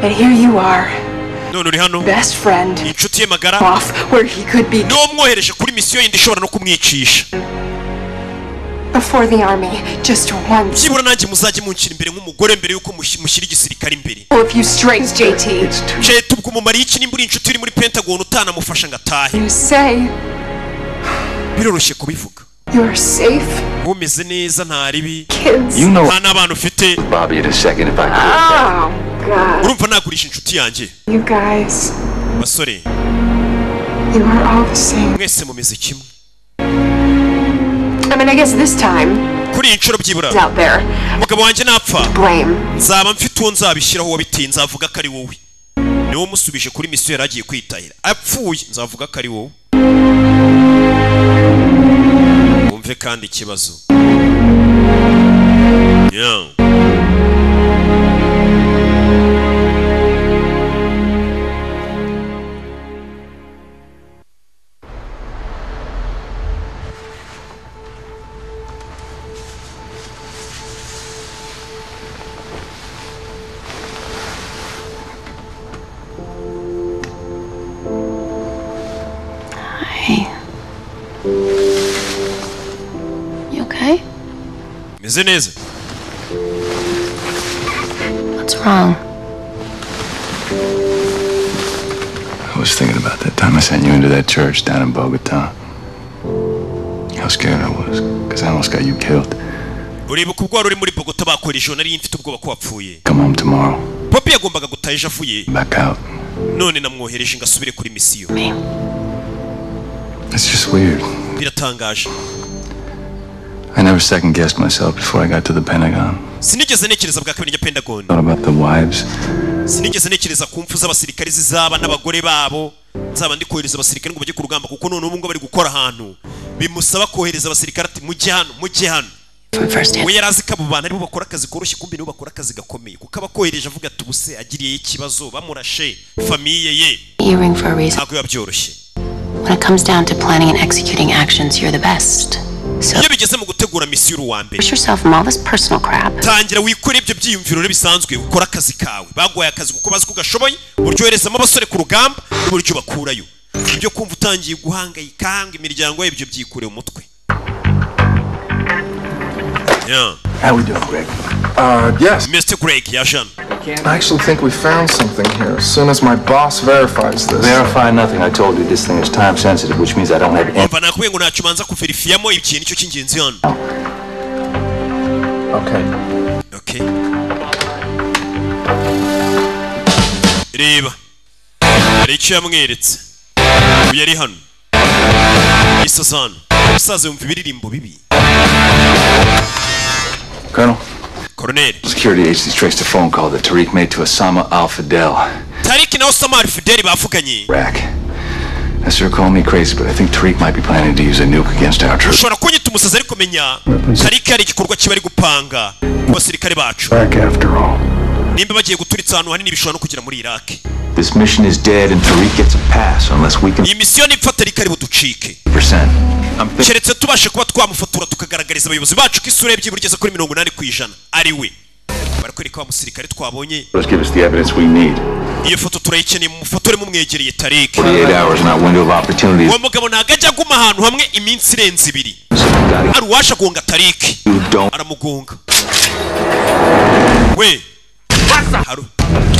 And here you are,
None uri hano,
best friend,
inshuti ye magara,
off where he could be
niwo mwohereje kuri misiyo yindi ishobora no kumwicisha.
before the army, just once.
Byibura nanjye muzajye munshyira imbere nk'umugore mbere y'uko mushyira igisirikare imbere.
Well, if you straight JT,
JT, ubwo umumariye iki nimba uri inshuti uri muri Pentagon utanamufasha ngo atahe?
you say
Biroroshye kubivuga.
you're safe.
Umeze neza, nta ribi.
Kids.
You know
Nta n'abana ufite.
Bobby in a second if I could.
Oh God.
Urumva nagurisha inshuti yanjye?
You guys,
Basore,
you are all the same.
mwese mumeze kimwe.
I mean, I guess this time
Kuri iyi nshuro byibura
it's out there.
umugabo wanjye napfa,
Blame.
nzaba mfite uwo nzabishyiraho wabitinze, nzavuga ko ari wowe. Niwo musubije kuri misiyo yari agiye kwitahira, apfuye nzavuga ko ari wowe. Wumve kandi ikibazo. Yeah.
Hi. You okay?
Meze neza.
What's wrong?
I was thinking about that time I sent you into that church down in Bogota. I scared I was, because I almost got you killed.
Uribuka ubwo wari uri muri Bogota bakora ijoro, nari mfite ubwoba ko wapfuye.
Come home tomorrow.
Poppy yagombaga gutaha ejo avuye.
Back out.
None namwohereje ngo asubire kuri misiyo.
It's just weird.
Biratangaje.
I never second guessed myself before I got to the Pentagon.
Sinigeze ntekereza bwa kabiri njya Pentagon.
Thought about the wives.
Sinigeze ntekereza ku mpfu z'abasirikare zizaba n'abagore babo. Nzaba ndi kohereza abasirikare ngo bajye ku rugamba, kuko none ubu ngubu bari gukora ahantu bimusaba kohereza abasirikare, ati mujye hano, mujye hano. We yari azi ko abo bantu aribo bakora akazi koroshye, kumbe nibo bakora akazi gakomeye, kuko abakohereje avuga ati ubuse agiriyeyo ikibazo bamurashe famille ye.
Earring for a reason.
Ntabwo biba byoroshye.
When it comes down to planning and executing actions, you're the best. So
Iyo bigeze mu gutegura misiyo uri uwa mbere.
push yourself from all this personal crap.
Tangira wikore ibyo byiyumviro rero bisanzwe, ukore akazi kawe. Baguhaye akazi kuko bazi ko ugashoboye, uburyo woherezamo abasore ku rugamba n'uburyo bakurayo. Ibyo kumva utangiye guhangayika ngo imiryango yawe, ibyo byikure mu mutwe. Yeah.
How we doing, Greg?
Yes.
Mr. Greg yaje hano.
I actually think we found something here. As soon as my boss verifies this.
Verify nothing. I told you this thing is time sensitive, which means I don't have any.
Umva, nakubwiye ngo ntacyo ubanza kuverifiyamo, ikintu nicyo cy'ingenzi hano.
Okay.
Okay. Reba, hari icyo yamweretse. Uyu yari hano isazano, umusaza yumva ibiririmbo bibi.
Colonel.
Colonel.
Security agencies traced a phone call that Tariq made to Osama Al Fidel.
Tariki na Osama Al-Fidel bavuganye.
Iraq. Now, sir, call me crazy, but I think Tariq might be planning to use a nuke against our troops.
Ushobora kunyita umusazi, ariko menya Tariki hari igikorwa kiba ari gupanga ku basirikare bacu.
Back after all.
Nimba bagiye guturitsa ahantu hanini, bishobora no kugera muri Iraq.
This mission is dead, and Tariq gets a pass unless we can.
Iyi misiyo nipfa, Tariki ari buducike.
Percent. I'm thinking.
Keretse tubashe kuba twamufotora, tukagaragariza abayobozi bacu ko isura ye byibura igeze kuri 80% ari we. Barakwereka wa musirikare twabonye.
Let's give us the evidence we need.
Iyo foto turayikeneye, mufotore mumwegereye Tariki.
48 hours in our window of opportunity.
Uwo mugabo ntabwo ajya aguma ahantu hamwe iminsi irenze 2. Hari uwasha guhunga Tariki.
You don't.
Aramugonga we. Haru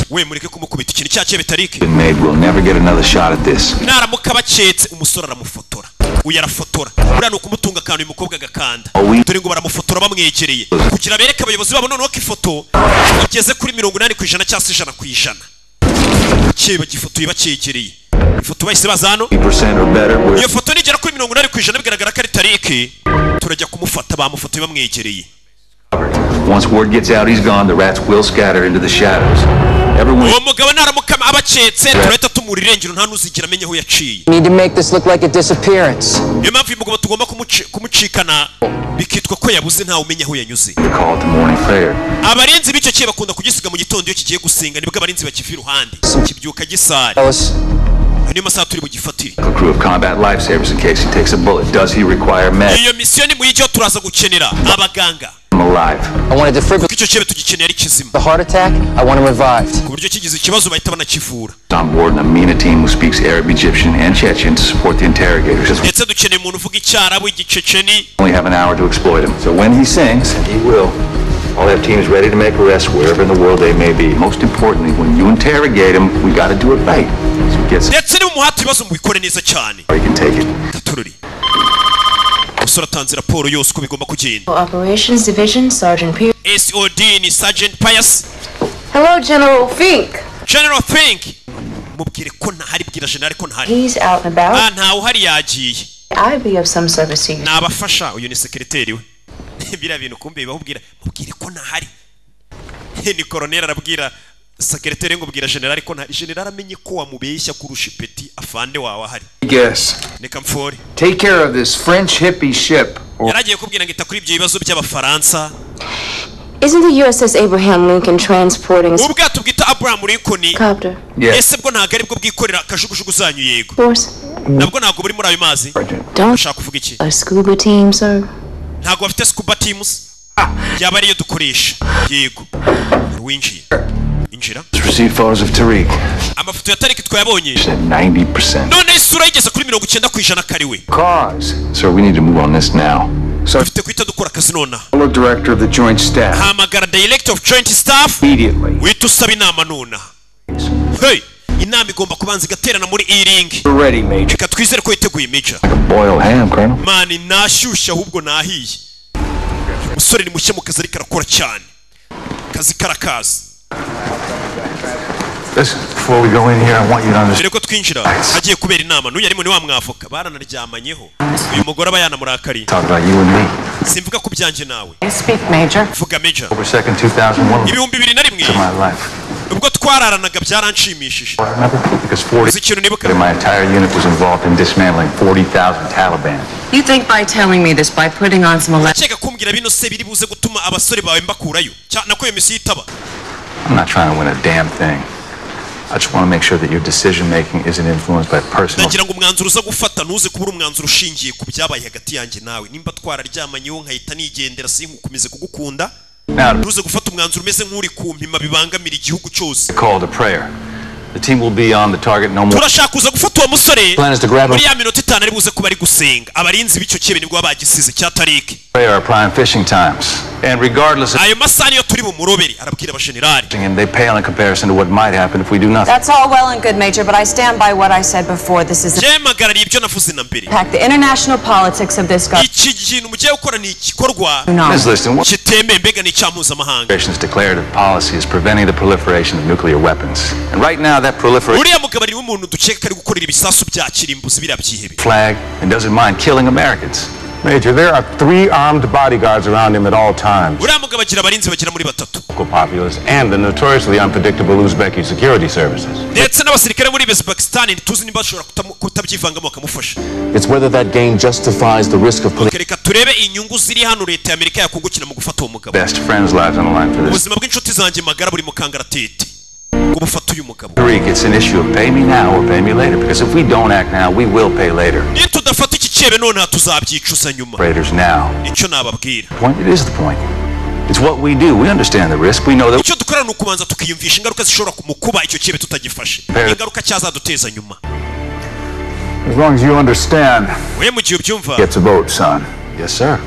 we, mureke kumukubita, ikintu cyacyebe Tariki.
Been made. We'll never get another shot at this.
Naramuka bacetse umusore aramufotora, uyu arafotora. Buriya ni ukumutunga akantu, uyu mukobwa agakanda. Dore ngo baramufotora bamwegereye kugira bereke abayobozi babo noneho ko ifoto igeze kuri 80% cyangwa se 100%. Cye bagifotoye bacyegereye, ifoto bahise baza hano.
80% or better. We're
Iyo foto nigera kuri 80% bigaragara ko ari Tariki, turajya kumufata. Bamufotoye bamwegereye.
Once word gets out he's gone, the rats will scatter into the shadows. Everyone.
Uwo mugabo naramuka abacetse, turahita tumura irengero, nta n'uzigira amenya aho yaciye.
Need to make this look like a disappearance.
Niyo mpamvu uyu mugabo tugomba kumucikana bikitwa ko yabuze, ntawe umenya aho yanyuze.
The call to morning prayer.
Abarinzi b'icyo kihe bakunda kugisiga mu gitondo iyo kigiye gusenga, nibwo abarinzi bakiva iruhande kibyuka gisari. Ayo niyo masaha turi bugifatire.
A crew of combat lifesavers in case he takes a bullet. Does he require med?
Iyo misiyo ni muyijyaho, turaza gukenera abaganga.
I'm alive.
I want a
Kuko icyo kibe tugikeneye ari kizima.
The heart attack, I want him revived.
Ku buryo kigize ikibazo bahita banakivura.
On board an Amina team who speaks Arab, Egyptian, and Chechen to support the interrogators. As we
Ndetse dukeneye umuntu uvuga Icyarabu, Igiceceni.
only have an hour to exploit him. So when he sings, and he will, I'll have teams ready to make arrests wherever in the world they may be. Most importantly, when you interrogate him, we gotta do it right. So get
Ndetse niba umuhati ibibazo mubikore neza cyane.
or he can take it.
Tatururi umusore atanze raporo yose uko bigomba kugenda.
Operations Division, Sergeant Pierce.
SOD ni Sergeant Pius.
Hello, General Fink.
General Fink, mubwire ko ntahari, bwira general ko ntahari.
He's out and about.
Ah, ntawe uhari, yagiye.
I'd be of some service to you.
Nabafasha. Uyu ni sekereteri we. Biriya bintu kumbe bibahubwira, mubwire ko ntahari. Ni koroneri arabwira sekereteri ngo bwira general ko ntahari. General amenye ko wamubeshya kurusha ipeti afande wawe ahari.
Guess.
Reka mfore.
Take care of this French hippie ship. Or
Yaragiye kubwira ngo ita kuri ibyo bibazo by'Abafaransa.
Isn't the USS Abraham Lincoln transporting a
Ubwato bwita Abraham Lincoln
helicopter?
Ese bwo ntabwo aribwo bwikorera akajugujugu zanyu? Yego.
Force?
Nabwo ntabwo buri muri ayo mazi.
Don't
Ushaka kuvuga iki?
a scuba team, sir?
Ntabwo bafite scuba teams yaba ariyo dukoresha? Yego. Winjiye, injira.
Just received photos of Tariq.
Amafoto ya Tariki twayabonye.
Said 90%.
None isura yigeze kuri 90% kari we.
Cause.
Sir, we need to move on this now.
Dufite guhita dukora akazi nonaha.
Fellow director of the Joint Staff.
Hamagara director of joint staff.
Immediately.
Uhita usaba inama nonaha. Hey, Inama igomba kubanza igaterana muri E-ring.
Ready, Major.
Reka twizere ko witeguye, Major.
Boiled ham, Colonel.
Man, nashyushye ahubwo nahiye. Umusore ni mushya mu kazi, ariko arakora cyane, akazi karakazi.
Listen, before we go in here, I want you to understand.
Mbere ko twinjira, hagiye kubera inama. N'uyu arimo ni wa mwavoka baranaryamanye,ho uyu mugore aba yanamurakariye.
Talk about you and me.
Simvuga ku byanjye nawe.
Speak, Major.
Vuga, Major.
October 2nd, 2001.
2001
To my life.
ubwo twararanaga byaranshimishije.
Remember? Because 40
Uzi ikintu nibuka?
my entire unit was involved in dismantling 40,000 Taliban.
You think by telling me this, by putting on some
Ndakeka kumbwira bino se biri buze gutuma abasore bawe mbakurayo, nako iyo misiyo itaba?
I'm not trying to win a damn thing. I just want to make sure that your decision making isn't influenced by personal.
Ndagira ngo umwanzuro uza gufata ntuze kuba uri umwanzuro ushingiye ku byabaye hagati yanjye nawe. Nimba twararyamanye nkahita nigendera, sinkukomeze kugukunda,
Now,
ntuze gufata umwanzuro umeze nk'uri kumpima bibangamira igihugu cyose.
call to prayer. The team will be on the target no more.
Turashaka kuza gufata uwo musore
Plan is to grab him.
muri ya minota 5 ari buze kuba ari gusenga. Abarinzi b'icyo kibe nibwo baba bagisize cya Tariki.
Prayer are prime fishing times. And regardless of
Ayo masaha niyo turi bumurobere, arabwira abashenerali.
him, they pale in comparison to what might happen if we do nothing.
That's all well and good, Major, but I stand by what I said before. This is
Njye ibyo navuze na mbere.
impact the international politics of this government.
Iki kintu mugiye gukora ni igikorwa
Ms. Liston, what
kitemewe, mbega ni icyaha mpuzamahanga.
administration's declarative policy is preventing the proliferation of nuclear weapons. And right now, that proliferation
Uriya mugabo ari umuntu dukeka ko ari gukorera ibisasu bya kirimbuzi biriya byihebe.
flag and doesn't mind killing Americans.
Major, there are three armed bodyguards around him at all times.
Uriya mugabo agira abarinzi bagera muri batatu.
Local populace and the notoriously unpredictable Uzbeki security services.
Ndetse n'abasirikare muri Uzbekistan, ntituzi niba bashobora kutabyivangamo bakamufasha.
It's whether that gain justifies the risk of putting
Reka turebe inyungu ziri hano leta ya Amerika yakungukira mu gufata uwo mugabo.
Best friends' lives on the line for this.
Ubuzima bw'inshuti zanjye magara buri mu kangaratete ngo bufate uyu mugabo.
Tariq, it's an issue of pay me now or pay me later, because if we don't act now, we will pay later.
Nitudafata iki cyebe nonaha, tuzabyicuza nyuma.
Raiders now.
Icyo nababwira,
Point, it is the point. It's what we do. We understand the risk. We know that
icyo dukora ni ukubanza tukiyumvisha ingaruka zishobora mu kuba icyo cyebe tutagifashe, ingaruka cyazaduteza nyuma.
As long as you understand,
We mu gihe ubyumva.
gets a vote, son.
Yes, sir.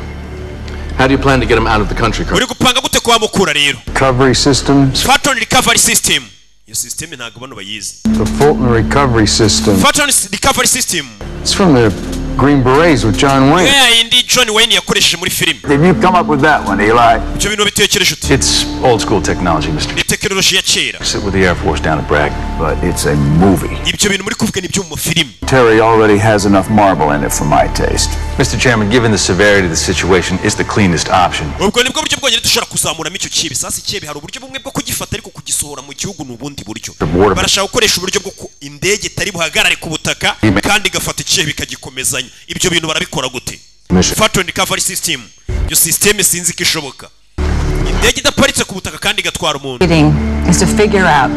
How do you plan to get him out of the country, Colonel?
Uri gupanga gute kuba rero?
Recovery systems,
Phantom recovery system, iyo system ntabwo bano bayizi.
the Fulton recovery system.
Phantom recovery system.
It's from the Green Berets with John Wayne.
Ya yindi John Wayne yakoresheje muri filime.
Did you come up with that one, Eli?
Ibyo bintu bitekereje ute?
It's old school technology, Mr.
Ni tekinoloji ya kera.
Sit with the Air Force down at Bragg.
But it's a movie.
Ibyo bintu muri kuvuga ni ibyo mu mafilime.
Terry already has enough marble in it for my taste.
Mr. Chairman, given the severity of the situation, it's the cleanest option.
Ubwo nibwo buryo bwonyine dushobora kuzamuramo icyo kibi. Sasa ikibi, hari uburyo bumwe bwo kugifata, ariko kugisohora mu gihugu ni ubundi buryo.
Border-
Barashaka gukoresha uburyo bwo ku indege itari buhagarare ku butaka kandi igafata ikihe bikagikomezanya. Ibyo bintu barabikora gute?
Mission.
Phantom recovery system, iyo system sinzi ko ishoboka, indege idaparitse ku butaka kandi igatwara umuntu.
Meeting is to figure out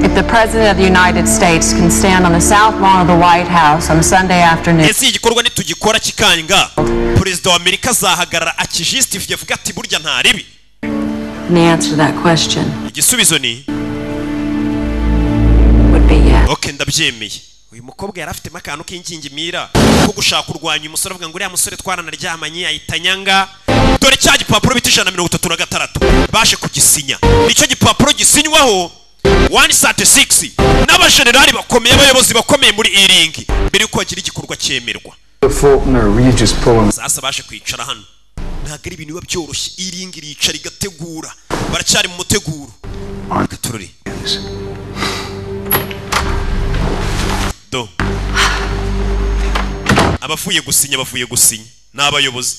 if the President of the United States can stand on the south lawn of the White House on Sunday afternoon
Ese igikorwa nitugikora kikanga, perezida wa Amerika azahagarara akijisitifiye avuga ati burya nta ribi?
And the answer to that question
Igisubizo ni
would be yes.
OK, ndabyemeye. Uyu mukobwa yari afitemo akantu k'ingingimira ko gushaka kurwanya umusore, avuga ngo uriya musore twaranaryamanye ahita anyanga. Dore cya gipapuro bita 136 baje kugisinya. Nicyo gipapuro gisinywaho 136 n'abajenerali bakomeye, abayobozi bakomeye muri E-ring, mbere y'uko hagira igikorwa cyemerwa.
The Fulton or you just pull him?
Sasa baje kwicara hano, ntabwo ari ibintu biba byoroshye. E-ring iricara igategura, baracyari mu muteguro. Gatururi do, abavuye gusinya, bavuye gusinya ni abayobozi.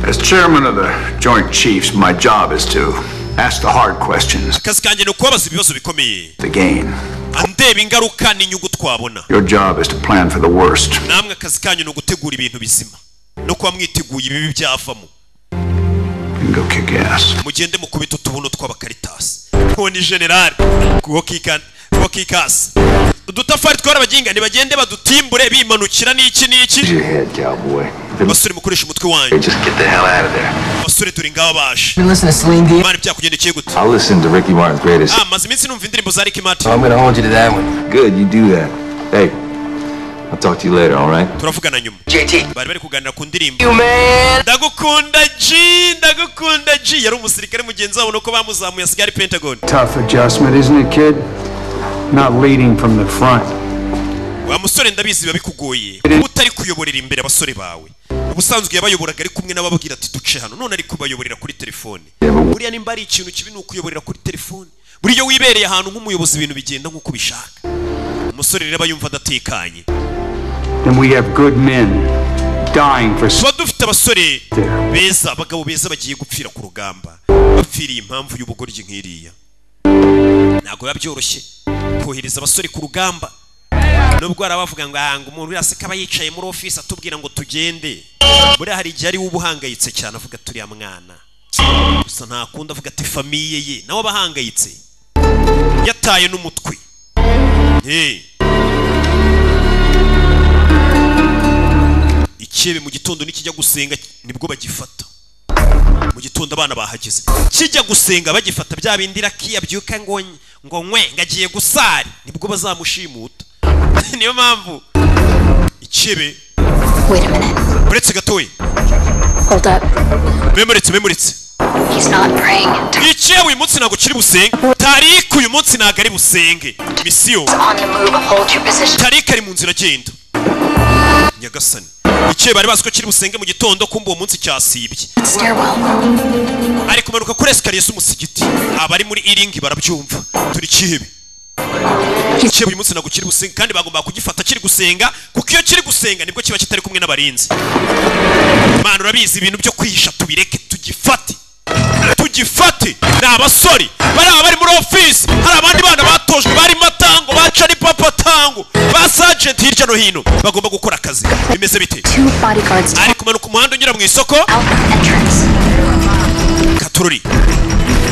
As chairman of the Joint Chiefs, my job is to ask the hard questions.
Akazi kanjye ni ukubabaza ibibazo bikomeye,
The gain.
andeba ingaruka n'inyungu twabona.
Your job is to plan for the worst.
Namwe akazi kanyu ni ugutegura ibintu bizima no kuba mwiteguye ibibi byavamo.
And go kick ass.
Mugende mukubita utubuno tw'abakaritasi. Uwo ni generali kuwo kikasi udutafari twarabaginga, ntibagende badutimbure bimanukira n'iki n'iki.
Use your head, cowboy.
Basore, mukoresha umutwe wanyu.
Just get the hell out of there.
Basore, turi ngaba baje.
You listen to Celine Dion?
Imana, byakugendekeye gute?
I'll listen to Ricky Martin's greatest.
Ah, maze iminsi numva indirimbo za Ricky Martin.
I'm gonna hold you to that one.
Good, you do that. Hey, I'll talk to you later, all right?
Turavugana nyuma.
JT.
Bari bari kuganira ku ndirimbo.
You man.
Ndagukunda G, ndagukunda G. Yari umusirikare mugenzi wabo, nuko bamuzamuye asigaye ari Pentagon.
Tough adjustment, isn't it, kid? not leading from the front.
Wa musore, ndabizi biba bikugoye utari kuyoborera imbere abasore bawe. Ubusanzwe yabayoboraga ari kumwe n'ababwira ati duce hano, none ari kubayoborera kuri telefone. Buriya nimba ari ikintu kibi ni ukuyoborera kuri telefone. Buriya wibereye ahantu nk'umuyobozi, ibintu bigenda nk'uko ubishaka. Umusore rero aba yumva adatekanye.
And we have good men dying for
Tuba dufite abasore beza, abagabo beza bagiye gupfira ku rugamba, bapfiriye impamvu y'ubugoryi nk'iriya. Ntabwo biba byoroshye kohereza abasore ku rugamba, nubwo hari abavuga ngo ngo umuntu wese aba yicaye muri ofisi atubwira ngo tugende. Buriya hari igihe ari we uba uhangayitse cyane, avuga turiya mwana gusa ntakunda, avuga ati famille ye, nawe aba ahangayitse yataye n'umutwe. Hey. Ikebe mu gitondo nikijya gusenga nibwo bagifata. Mu gitondo abana bahageze, kijya gusenga bagifata. Bya bindi rakiyabyuka ngo nkwe ngagiye gusari, nibwo bazamushimuta. Niyo mpamvu ikebe.
Wait a minute.
Uretse gatoya.
Hold up.
Memuritse, memuritse.
He's not praying.
Ikebe uyu munsi ntabwo kiri busenge. Tariki uyu munsi ntabwo ari busenge misiyo.
On the move. Hold your position.
Tariki ari mu nzira agenda. Nyagasani, ikebe bari bazi ko kiri busenge mu gitondo, kumva uwo munsi cyasibye.
Stairwell.
Ari kumanuka kuri escalier z'umusigiti. Abari muri iringi barabyumva. Turi kihebe. Ikebe uyu munsi ntabwo kiri busenge, kandi bagomba kugifata kiri gusenga, kuko iyo kiri gusenga nibwo kiba kitari kumwe n'abarinzi. Mana, urabizi, ibintu byo kwihisha tubireke, tugifate, tugifate. Ni abasore bari bari muri ofisi, hari abandi bana batojwe bari matango ba cari papa tango ba sergeant hirya no hino bagomba gukora akazi. Bimeze bite?
Two bodyguards.
Ari kumanuka umuhanda unyura mu isoko. Katururi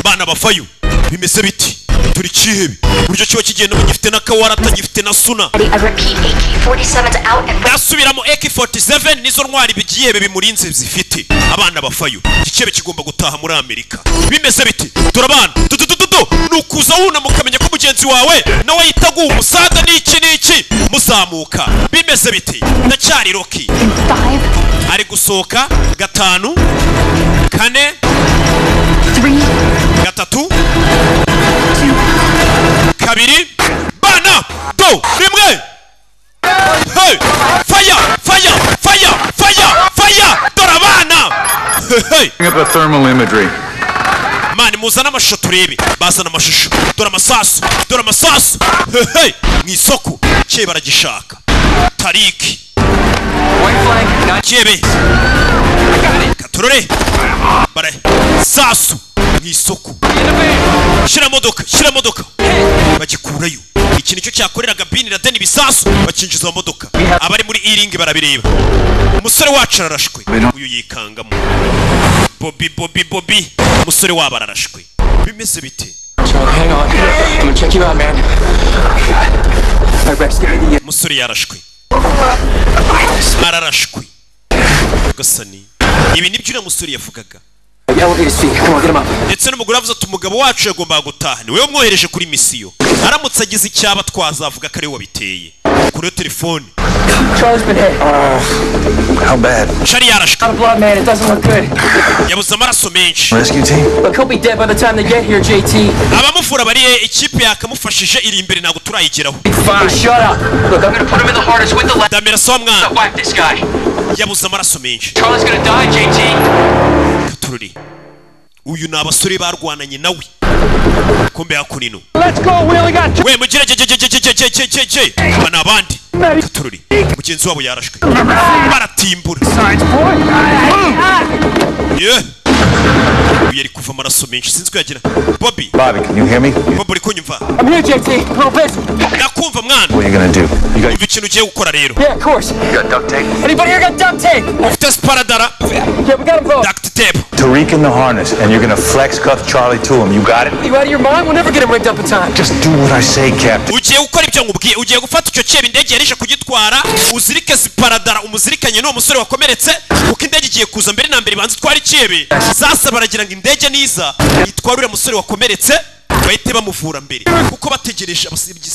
bana bafayo. Bimeze biti? Turi kihebe, uburyo kiba kigenda gifite n'akawarata, gifite na suna.
I repeat, AK-47's out and
Ndasubiramo, AK-47 nizo ntwari bigihebe bimurinze zifite. Abana bafayo, igikebe kigomba gutaha muri Amerika. Bimeze biti? Turabana dudududu, ni ukuza wunama ukamenya ko mugenzi wawe nawe yitaguha umusada n'iki n'iki muzamuka. Bimeze biti? Ndacyari Rocky. Ari gusohoka. 5, 4, 3, 2, bana do 1. Hey! Fire, fire, fire, fire, fire! Dore abana. Hey!
Bring up the thermal imagery.
Mani, muzane amashusho turebe. Bazana amashusho. Dore amasasu, dore amasasu. Hey! Mu isoko cye baragishaka. Tariki cyebe katurore bare sasu mu isoko. Shyira modoka, shyira modoka, bagikurayo. Iki nicyo cyakoreraga Bin Laden ibisasu, bakinjiza mu modoka. Abari muri iringi barabireba. Umusore wacu ararashwe. Uyu yikangamo Bobby, Bobby, Bobby, umusore wabo ararashwe. Bimeze bite?
Charlie, hang on. I'm gonna check you out, man. All right, Rex, give me the.
Umusore yarashwe, ararashwe gasani. Ibi nibyo uriya musore yavugaga.
Elevate his feet. Come on, get him up.
Ndetse n'umugore avuze ati umugabo wacu yagombaga gutaha, ni wowe umwohereje kuri misiyo, aramutse agize icyaba twazavuga ko ari we wabiteye. Kuri telefone.
Charlie's been hit.
How bad?
Charlie yarashwe.
Out of blood, man. It doesn't look good.
Yabuze amaraso menshi.
Rescue team?
Look, he'll be dead by the time they get here, JT.
Abamufura bari, ikipe yakamufashije iri imbere, ntabwo turayigeraho.
Fine. Shut up. Look, I'm gonna put him in the harness with the left.
Ndamira sawa mwana.
Whack this guy.
Yabuze amaraso menshi.
Charlie's gonna die, JT.
Katururi, uyu ni abasore barwananye nawe, kumbe hakunino.
Let's go. We only got
We mugire je je je je je je je je je, aba ni abandi. Katururi, mugenzi wabo yarashwe, baratimbura. Yeah. Uyu yari kuva amaraso menshi, sinzi ko yagira. Bobby.
Bobby, can you hear me?
Bobby, uri kunyumva?
I'm here, JT. A little busy.
Ndakumva mwana.
What are you gonna do? You got
Umva ikintu ugiye gukora rero.
Yeah, of course.
You got duct tape?
Anybody here got duct tape?
Ufite sparadara?
Yeah, we got them both.
Duct tape.
Tariq in the harness, and you're gonna flex cuff Charlie to him. You got it?
You out of your mind? We'll never get him rigged up in time.
Just do what I say, Captain.
Ugiye gukora ibyo nkubwiye. Ugiye gufata icyo cyebe indege yarije kugitwara, uzirike ziparadara, umuzirikanye n'uwo musore wakomeretse, kuko indege igiye kuza. Mbere na mbere banza itwara icyebe. Sasa baragira ngo indege niza itware uriya musore wakomeretse, bahite bamuvura mbere, kuko bategereje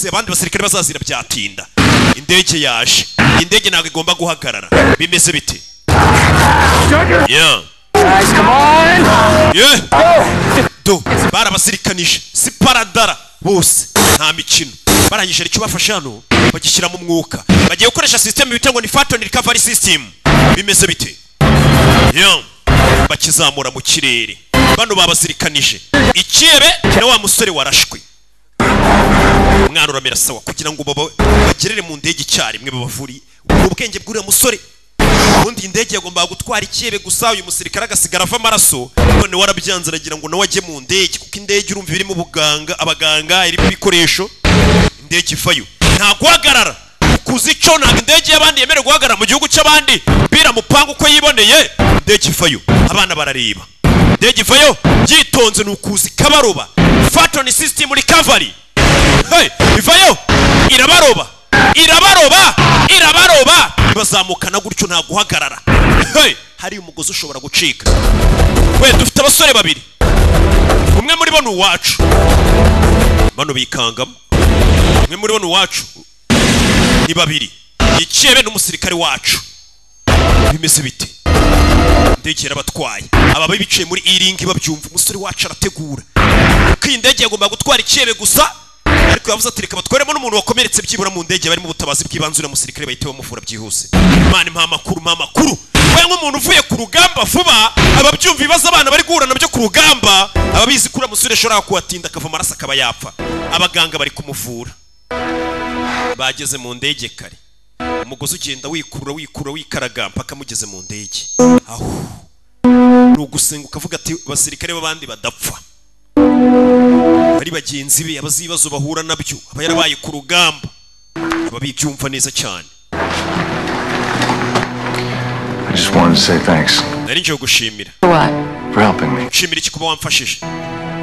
abandi basirikare bazazira byatinda. Indege yaje, indege ntabwo igomba guhagarara. Bimeze bite? Yeah.
Guys, come on.
Yeah. Do barabazirikanije, si paradara bose, nta mikino. Barangije icyo bafashe hano bagishyira mu mwuka, bagiye gukoresha system bita ngo ni Phantom Recovery System. Bimeze bite? Yo, bakizamura mu kirere. Bano babazirikanije ikirebe na wa musore warashwe. Umwana uramera sawa, kugira ngo bagerere mu ndege icyarimwe babavuri. Ubwenge bw'uriya musore, ubundi indege yagombaga gutwara ikirebe gusa, uyu musirikare agasigara ava amaraso. None warabyanze, aragira ngo nawe ajye mu ndege, kuko indege urumva irimo ubuganga, abaganga, irimo ibikoresho. Indege ivayo nta guhagarara, kuzi icyo, ntabwo indege y'abandi yemerewe guhagarara mu gihugu cy'abandi biramupanga uko yiboneye. Indege ivayo, abana barareba indege ivayo byitonze, ni ukuzi kabaroba. Phantom System Recovery. Hey, ivayo irabaroba, irabaroba, irabaroba, bazamukana gutyo nta guhagarara. Hey, hari umugozi ushobora gucika. We dufite abasore babiri, umwe muri bo ni uwacu, bano bikangamo. Umwe muri bo ni uwacu, ni babiri, ikebe n'umusirikare wacu. Bimeze bite? Indege yarabatwaye. Aba bicaye muri iringi babyumva. Umusore wacu arategura ko iyi ndege yagombaga gutwara ikebe gusa, ariko yavuze ati reka batweremo n'umuntu wakomeretse byibura mu ndege, barimo ubutabazi bw'ibanze, uriya musirikare bahite bamuvura byihuse. Imana impa amakuru, mpa amakuru. We nk'umuntu uvuye ku rugamba vuba, ababyumva ibibazo abana bari guhura nabyo ku rugamba, ababizi ko uriya musore ashobora kuhatinda akava amaraso akaba yapfa. Abaganga bari kumuvura, bageze mu ndege kare. Umugozi ugenda wikurura, wikurura, wikaraga mpaka mugeze mu ndege. Aho ni ugusenga ukavuga ati abasirikare b'abandi badapfa, bari bagenzi be, abazi ibibazo bahura nabyo, aba yarabaye ku rugamba, aba bibyumva neza cyane.
I just wanted to say thanks
Nari nje kugushimira.
What?
for helping me.
Nshimira iki? Kuba wamfashije?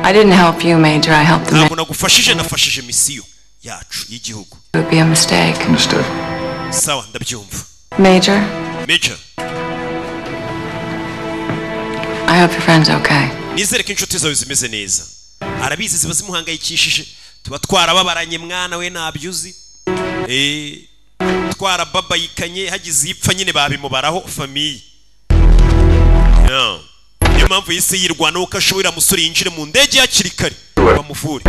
I didn't help you, Major. I helped the
Ntabwo nagufashije, nafashije misiyo yacu y'igihugu.
It would be a mistake.
Understood.
Sawa, ndabyumva.
Major,
Major,
I hope your friend's okay.
nizere ko inshuti zawe zimeze neza. Arabizi ziba zimuhangayikishije. Tuba twarababaranye mwana we, ntabyo uzi. Twarababayikanye, hagize ipfa nyine babimubaraho famille. Yeah. Niyo mpamvu yise yirwana uko ashoboye, musore yinjire mu ndege hakiri kare bamuvure.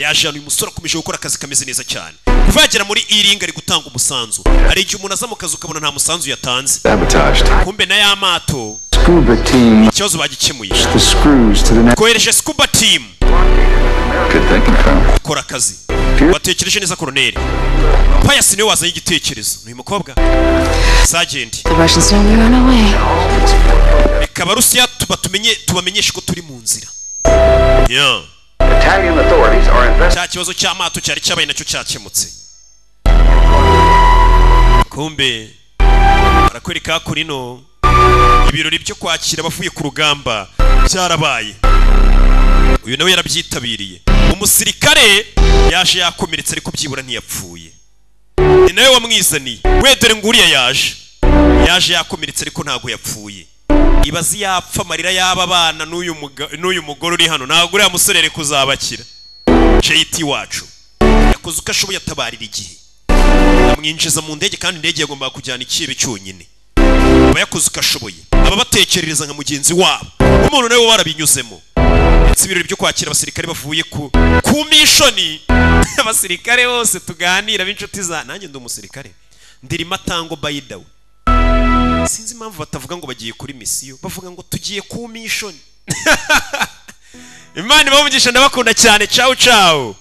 Yaje hano, uyu musore akomeje gukora akazi kameze neza cyane. Kuva yagera muri iringa ari gutanga umusanzu. Hari igihe umuntu aza mu kazi ukabona nta musanzu yatanze.
Sabotaged.
Kumbe na ya mato
Scuba team.
ikibazo bagikemuye.
The screws to the next.
Kohereje scuba team.
Good thinking, Colonel.
Kora akazi, watekereje neza, koroneri. Payasi niwe wazanye igitekerezo, ni uyu mukobwa sergeant.
The Russians know we're on our way.
Reka Abarusiya tuba tumenye, tubamenyeshe ko turi mu nzira. Yeah.
Italian authorities are investigating.
Cya kibazo cy'amato cyari cyabaye nacyo cyakemutse. Kumbe barakwereka hakurino ibirori byo kwakira abavuye ku rugamba byarabaye, uyu nawe yarabyitabiriye. Umusirikare yaje yakomeretse, ariko byibura ntiyapfuye, ni nawe wamwizaniye we. Dore nguriya yaje yakomeretse, ariko ntabwo yapfuye. Ibaze yapfa, amarira y'aba bana n'uyu mugore uri hano. Ntabwo uriya musore yari kuzabakira. JT wacu yakoze uko ashoboye, atabarira igihe, amwinjiza mu ndege, kandi indege yagombaga kujyana ikibe cyonyine. Aba yakoze uko ashoboye, aba batekerereza nka mugenzi wabo, umuntu nawe warabinyuzemo. Ndetse ibirori byo kwakira abasirikare bavuye ku mission, abasirikare bose tuganira b'inshuti za nanjye, ndi umusirikare, ndirima tango. By the way, sinzi impamvu batavuga ngo bagiye kuri misiyo, bavuga ngo tugiye ku mission. Imana ibahe umugisha, ndabakunda cyane. Ciao ciao.